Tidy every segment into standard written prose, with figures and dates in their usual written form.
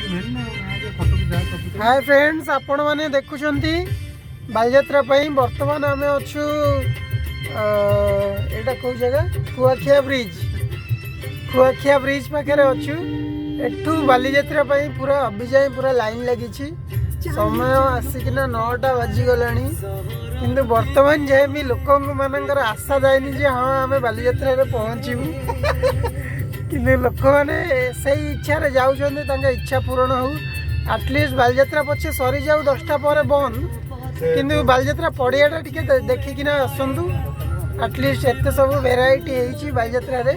ହାଏ friends, ଆପଣମାନେ ଦେଖୁଛନ୍ତି ବାଲିଯାତ୍ରା ପାଇଁ। ବର୍ତ୍ତମାନ ଆମେ ଅଛୁ, ଏଇଟା କେଉଁ ଜାଗା? କୁଆଖିଆ ବ୍ରିଜ୍। କୁଆଖିଆ ବ୍ରିଜ୍ ପାଖରେ ଅଛୁ। ଏଠୁ ବାଲିଯାତ୍ରା ପାଇଁ ପୁରା ଅବି ଯାଏଁ ପୁରା ଲାଇନ୍ ଲାଗିଛି। ସମୟ ଆସିକିନା 9ଟା ବାଜିଗଲାଣି, କିନ୍ତୁ ବର୍ତ୍ତମାନ ଯାଏଁ ବି ଲୋକଙ୍କ ମାନଙ୍କର ଆଶା ଯାଇନି ଯେ ହଁ, ଆମେ ବାଲିଯାତ୍ରାରେ ପହଞ୍ଚିବୁ। କିନ୍ତୁ ଲୋକମାନେ ସେଇ ଇଚ୍ଛାରେ ଯାଉଛନ୍ତି, ତାଙ୍କ ଇଚ୍ଛା ପୂରଣ ହଉ। ଆଟଲିଷ୍ଟ ବାଲିଯାତ୍ରା ପଛେ ସରିଯାଉ 10ଟା ପରେ ବନ୍ଦ, କିନ୍ତୁ ବାଲିଯାତ୍ରା ପଡ଼ିଆଟା ଟିକେ ଦେଖିକିନା ଆସନ୍ତୁ। ଆଟଲିଷ୍ଟ ଏତେ ସବୁ ଭେରାଇଟି ହେଇଛି ବାଲିଯାତ୍ରାରେ,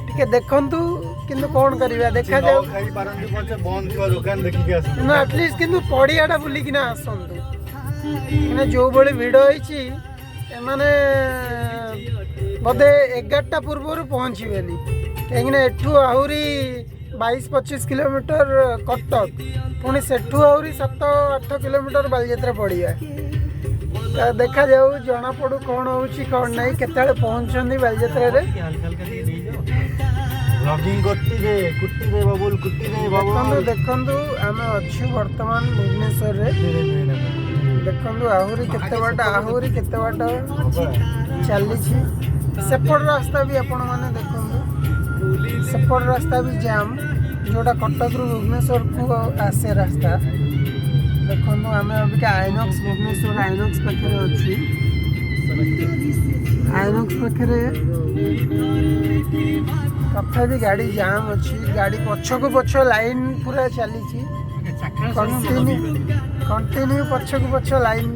ଟିକେ ଦେଖନ୍ତୁ। କିନ୍ତୁ କ'ଣ କରିବା, ଦେଖାଯାଉ। ଖାଇପାରନ୍ତି ପଛେ, ବନ୍ଦ ଥିବା ଦୋକାନ ଦେଖିକି ଆସନ୍ତୁ। କିନ୍ତୁ ଆଟଲିଷ୍ଟ କିନ୍ତୁ ପଡ଼ିଆଟା ବୁଲିକିନା ଆସନ୍ତୁ, କାହିଁକିନା ଯେଉଁଭଳି ଭିଡ଼ ହେଇଛି, ଏମାନେ ବୋଧେ 11ଟା ପୂର୍ବରୁ ପହଞ୍ଚିବେନି। କାହିଁକିନା ଏଠୁ ଆହୁରି 22-25 କିଲୋମିଟର କଟକ, ପୁଣି ସେଠୁ ଆହୁରି 7-8 କିଲୋମିଟର ବାଲିଯାତ୍ରା ପଡ଼ିଆ। ତ ଦେଖାଯାଉ, ଜଣାପଡ଼ୁ କ'ଣ ହେଉଛି କ'ଣ ନାହିଁ, କେତେବେଳେ ପହଞ୍ଚୁଛନ୍ତି ବାଲିଯାତ୍ରାରେ। ବ୍ଲଗିଂ କରତି ଦେ, କୁଟି ଦେ ବାବୁଲ, କୁଟି ଦେ। ଦେଖନ୍ତୁ, ଦେଖନ୍ତୁ, ଆମେ ଅଛୁ ବର୍ତ୍ତମାନ ଭୁବନେଶ୍ୱରରେ। ଦେଖନ୍ତୁ, ଆହୁରି କେତେ ବାଟ, ଆହୁରି କେତେ ବାଟ ଚାଲିଛି। ସେପଟ ରାସ୍ତା ବି ଆପଣମାନେ ଦେଖନ୍ତୁ, ସେପଟ ରାସ୍ତା ବି ଜାମ୍, ଯେଉଁଟା କଟକରୁ ଭୁବନେଶ୍ୱରକୁ ଆସେ ରାସ୍ତା। ଦେଖନ୍ତୁ, ଆମେ ଅବିକା ଆଇନକ୍ସ, ଭୁବନେଶ୍ୱର ଆଇନକ୍ସ ପାଖରେ ଅଛୁ। ଆଇନକ୍ସ ପାଖରେ ତଥାପି ଗାଡ଼ି ଜାମ୍ ଅଛି। ଗାଡ଼ି ପଛକୁ ପଛ ଲାଇନ୍ ପୁରା ଚାଲିଛି, କଣ୍ଟିନ୍ୟୁ କଣ୍ଟିନ୍ୟୁ ପଛକୁ ପଛ ଲାଇନ୍।